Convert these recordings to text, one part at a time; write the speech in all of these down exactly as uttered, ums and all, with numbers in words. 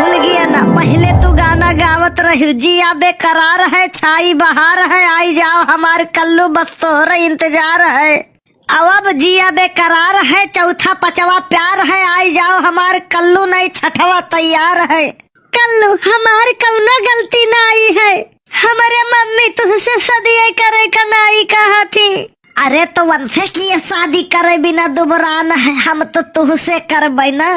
भूल गया ना, पहिले तू गाना गावत रही, जिया बेकरार है, छाई बहार है, आई जाओ हमार कल्लू, बस तोहरे इंतजार है। अब, अब जिया बेकरार है, चौथा पचवा प्यार है, आई जाओ हमार कल्लू, नहीं छठवा तैयार है। कल्लू, हमार कौनो गलती नाई है, हमरे मम्मी तुहसे सदिये करे का नाई कहा थी। अरे तो वनसे किए शादी करे बिना दुबरान है, हम तो तुहसे करबै ना।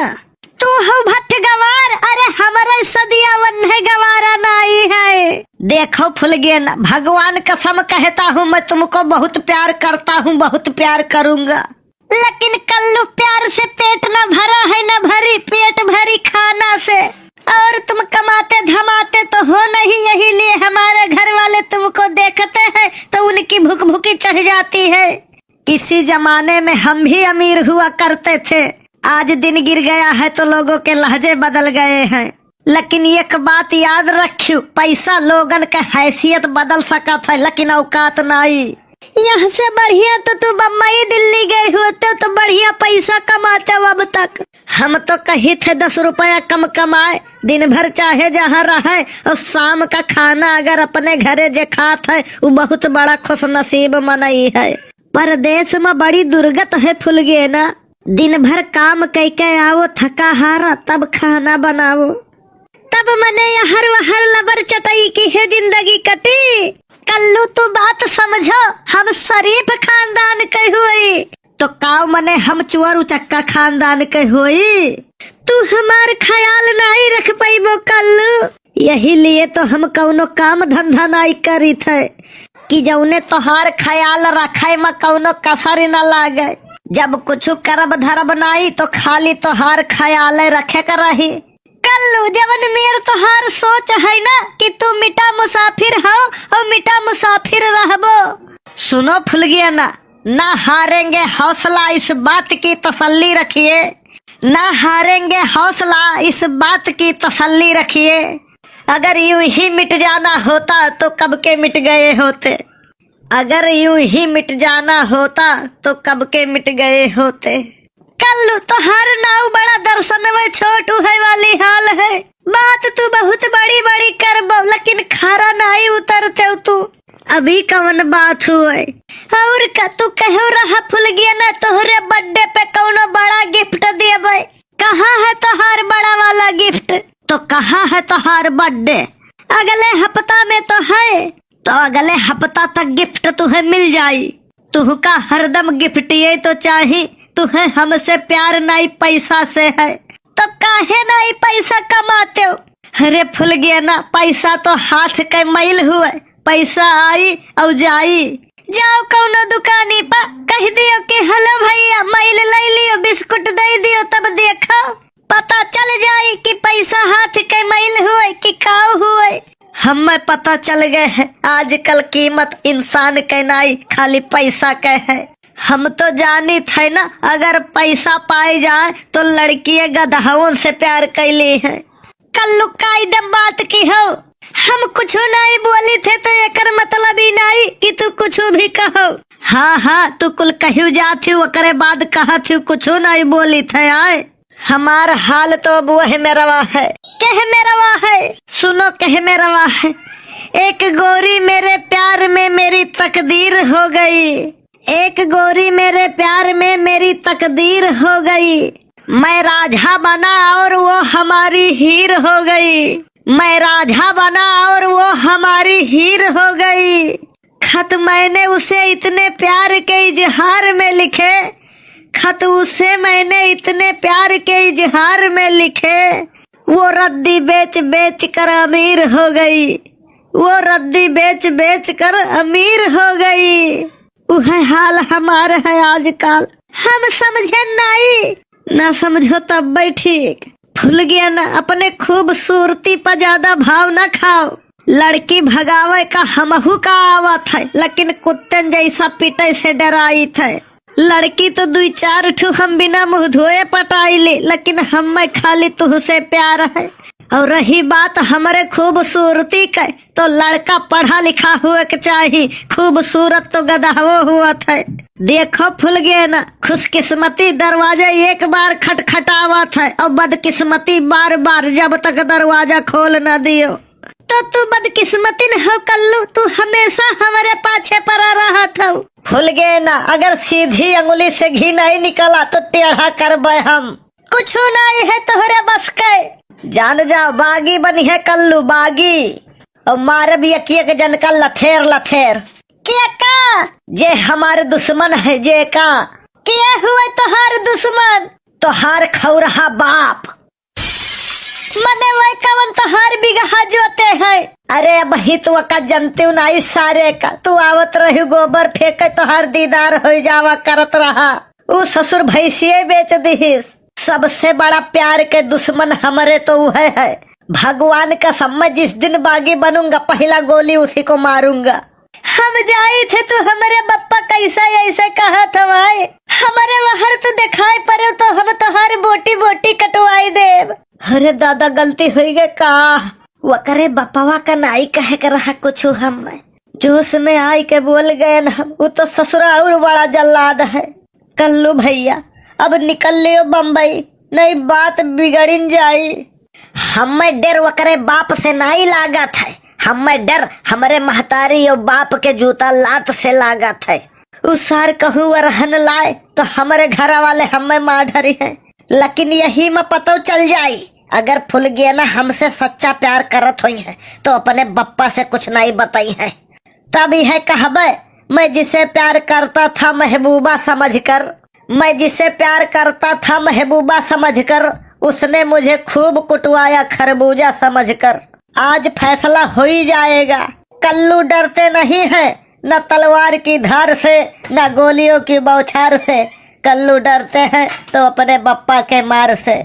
तू हो भट्ट गवार, अरे हमरे सदिया वन्हे गवारा नाई है। देखो फुलगेना, भगवान कसम कहता हूँ, मैं तुमको बहुत प्यार करता हूँ, बहुत प्यार करूँगा। लेकिन कल्लू, प्यार से पेट ना भरा है, ना भरी पेट भरी खाना से। और तुम कमाते धमाते तो हो नहीं, यही लिए हमारे घर वाले तुमको देखते हैं तो उनकी भुकभुकी चढ़ जाती है। किसी जमाने में हम भी अमीर हुआ करते थे, आज दिन गिर गया है तो लोगों के लहजे बदल गए हैं। लेकिन एक बात याद रखियो, पैसा लोगन के हैसियत बदल सकत है, लेकिन औकात नाई। यहाँ से बढ़िया तो तू बम्बई दिल्ली गए होते तो बढ़िया पैसा कमाते अब तक। हम तो कही थे दस रुपया कम कमाए, दिन भर चाहे जहाँ रहे, और शाम का खाना अगर अपने घरे जे खात है, वो बहुत बड़ा खुशनसीब मनई है। परदेस में बड़ी दुर्गत है फुलगेना। दिन भर काम कइके आवो, थका हारा, तब खाना बनावो। तब मने यहर वहर लबर चटई की है जिंदगी कटी। कल्लू, तू बात समझो, हम शरीफ खानदान के होई। तो काव मने हम चोर उचक्का खानदान के होई? तू हमार ख्याल नाई रख पइबो कल्लू। यही लिए तो हम कौनो काम धंधा नाई करित है कि जौने तोहार ख्याल रखे में कौनो कसर न लागे। जब कुछ करब धरब नाई तो खाली तोहार ख्याल रखे के रही। कल्लू, जवन मेर तोहार सोच है ना कि तू मिटा मुसाफिर हो और मिटा मुसाफिर रहबो। सुनो फुलगेना, ना हारेंगे हौसला इस बात की तसल्ली रखिए, ना हारेंगे हौसला इस बात की तसल्ली रखिए। अगर यूं ही मिट जाना होता तो कब के मिट गए होते। अगर यूं ही मिट जाना होता तो कब के मिट गए होते। कल्लू, तोहार नाऊ बड़ा दर्शन में छोट है वाली हाल है। बात तू बहुत बड़ी बड़ी करबो, लेकिन खारा नाई उतरते तू। अभी कवन बात हुए? और का तू कहो रहा फुलगेना, तोहरे बर्थडे पे कौनो बड़ा गिफ्ट देबे। कहाँ है तोहार बड़ा वाला गिफ्ट? तो कहाँ है तोहार बर्थडे? अगले हफ्ता में तो है। तो अगले हफ्ता तक गिफ्ट तुहे मिल जाई। तुहका हरदम गिफ्ट ये तो चाही। तुहे हमसे प्यार नाई पैसा से है। तो काहे नाई पैसा कमाते हो? अरे फुलगेना, पैसा तो हाथ के मैल हुए, पैसा आई और जाई। जाओ कौनो दुकानी पा कह दियो कि हेलो भैया, मैल ले लियो, बिस्कुट दे दियो, तब देखो पता चल जाई कि पैसा हाथ के मैल हुए कि काऊ हुए। हमें पता चल गए है आजकल कीमत इंसान के नाई, खाली पैसा के है। हम तो जानित है ना, अगर पैसा पाए जाए तो लड़कियां गदहवन से प्यार कैली है। कल्लू, का एकदम बात की हो, हम कुछ नाई बोली थे तो एकर मतलब ही नाई कि तू कुछ भी कहो। हाँ हाँ, तू कुल कहियो जात ही, ओकरे बाद कहत ही कुछ नाई बोली थे। आए, हमार हाल तो अब वह मेरवा है। कह मेरवा है? सुनो कह मेरवा है। एक गोरी मेरे प्यार में मेरी तकदीर हो गई, एक गोरी मेरे प्यार में मेरी तकदीर हो गई। मैं राजा बना और वो हमारी हीर हो गई, मैं राजा बना और वो हमारी हीर हो गई। खत मैंने उसे इतने प्यार के इजहार में लिखे, खत उसे मैंने इतने प्यार के इजहार में लिखे। वो रद्दी बेच बेच कर अमीर हो गई, वो रद्दी बेच बेच कर अमीर हो गई। उहे हाल हमार है आजकल। हम समझे नाई। ना समझो तब भी ठीक। फुलगेना, अपने खूबसूरती पर ज्यादा भाव ना खाओ। लड़की भगावे का हमहू का आवत है, लेकिन कुत्तन जैसा पीटे से डराइत है। लड़की तो दुई चार ठो हम बिना मुंह धोए पटाई ले, लेकिन हमें खाली तुहसे प्यार है। और रही बात हमरे खूबसूरती के, तो लड़का पढ़ा लिखा हुए के चाही, खूबसूरत तो गदहवो हुअत है। देखो फुलगेना, खुशकिस्मती दरवाजा एक बार खटखटावत है और बदकिस्मती बार बार, जब तक दरवाजा खोल न दियो। तो तू बदकिस्मतिन हो कल्लू, तू हमेशा हमरे पाछे पड़ा रहत हऊ। फुलगेना, अगर सीधी अंगुली से घी नहीं निकला तो टेढ़ा करबे हम। कुछु नहीं है तोहरे बस के। जान जाओ, बागी बनी है कल्लू, बागी। और मारब यकिया के जनका लथेर लथेर। के का? जे हमारे दुश्मन है, जे का। के हुए तोहार दुश्मन? तोहार खौरहा बाप। मने वह कवन तोहार बिगहा जोते है? अरे, अब ही तू का जनती हूँ ना, इस सारे का। तू आवत रही गोबर फेंके, तोहार दीदार हो जावा करत रहा। ऊ ससुर भैंसिये बेच दिहिस। सबसे बड़ा प्यार के दुश्मन हमरे तो उहे है। भगवान कसम, मैं जिस दिन बागी बनूंगा, पहला गोली उसी को मारूंगा। हम जाई थे, तू हमरे बप्पा कैसा ऐसे कहत हवाए? हमरे वहर तू दिखाई पड़े तो हम तोहार बोटी बोटी कटवाई देब। अरे दादा, गलती होई गए का? वकरे बपवा का नाई कहे के रहा कुछ, हम जोश में आई के बोल गए न हम। वो तो ससुरा और बड़ा जल्लाद है। कल्लू भैया, अब निकल लियो बम्बई, नहीं बात बिगड़िन जाई। हमें डर वकरे बाप से नाई लागत है, हमें डर हमरे महतारी और बाप के जूता लात से लागत है। उ सार कहूँ वरहन लाए तो हमरे घर वाले हमें मार डरी हैं, लेकिन यही में पतो चल जाई। अगर फुलगेना हमसे सच्चा प्यार करत होई है तो अपने बप्पा से कुछ नहीं बताई है। तब यह कहबे, मैं जिसे प्यार करता था महबूबा समझकर, मैं जिसे प्यार करता था महबूबा समझकर, उसने मुझे खूब कुटवाया खरबूजा समझकर। आज फैसला हो ही जाएगा। कल्लू डरते नहीं हैं, न तलवार की धार से, न गोलियों की बौछार से। कल्लू डरते हैं तो अपने बप्पा के मार से।